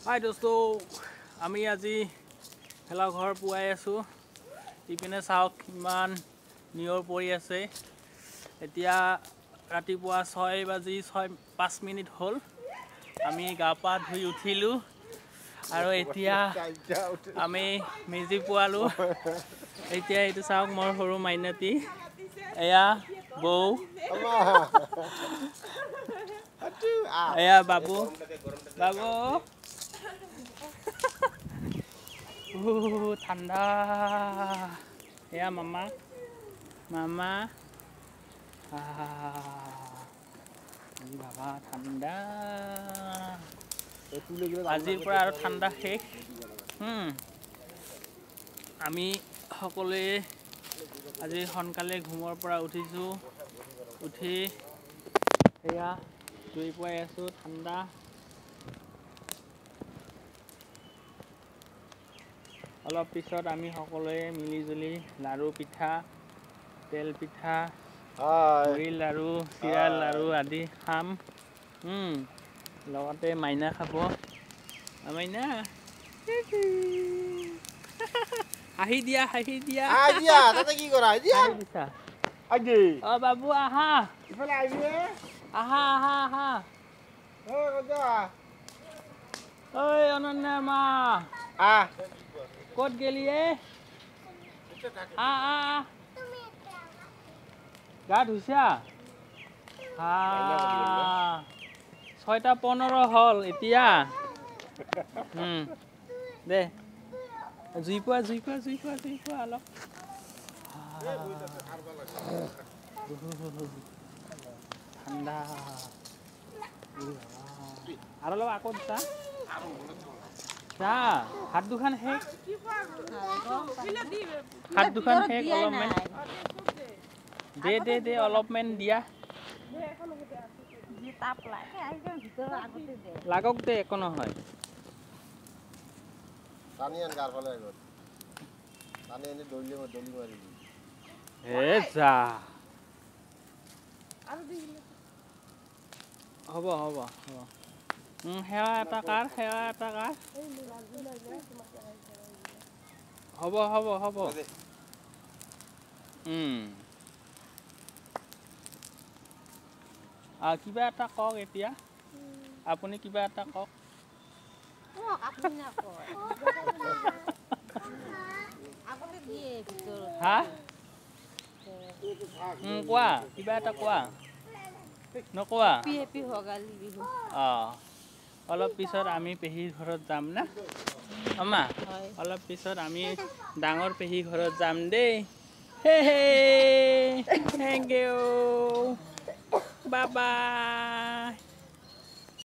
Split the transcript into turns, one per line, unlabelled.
হাই দোস্ত, আমি আজি ভেলাঘৰ পুৱাই আছোঁ। ইপিনে চাওক ইমান নিয়ৰ পৰি আছে। এতিয়া ৰাতিপুৱা 6:05 হ'ল। আমি গা পা ধুই উঠিলোঁ আৰু এতিয়া আমি মেজি পোৱালোঁ। এতিয়া এইটো চাওক মোৰ সৰু মাইনাটি, এয়া বৌ, এয়া বাবু। বাবু ঠাণ্ডা। এয়া মামা, মামা বাবা ঠাণ্ডা। আজিৰ পৰা আৰু ঠাণ্ডা শেষ। আমি সকলোৱে আজি সোনকালে ঘুমৰ পৰা উঠিছোঁ। উঠি এয়া জুই পুৱাই আছোঁ। ঠাণ্ডা। অলপ পিছত আমি সকলোৱে মিলিজুলি লাড়ু পিঠা, তেল পিঠা, মুড়ি লাড়ু, চিৰা লাড়ু আদি খাম। লগতে মাইনা খাব। মাইনা হাঁহি দিয়া, হাঁহি দিয়া। অ বাবু আহা, আহা আহা আহা। ঐ অনন্যা মা, ক'ত গেলি এ? আহ গা ধুইছা? 6:15 হ'ল এতিয়া। দে জুই পোৱা, জুই পোৱা, জুই পোৱা, জুই পোৱা অলপ। ঠাণ্ডা আৰু অলপ আকৌ দিছা। হাত দুখন শেষ, হাত দুখন শেষ। অলপমান দে দে দে, অলপমান দিয়া। লাগক দে, একো নহয়। হ'ব হ'ব হ'ব। সেৱা এটা কাৰ, সেৱা এটা কাৰ। হ'ব হ'ব হ'ব। কিবা এটা কওক এতিয়া, আপুনি কিবা এটা কওক। হা কোৱা, কিবা এটা কোৱা। নকোৱা? অলপ পিছত আমি পেহীৰ ঘৰত যাম না আমা? অলপ পিছত আমি ডাঙৰ পেহীৰ ঘৰত যাম দেই। হে হে, thank U, bye bye.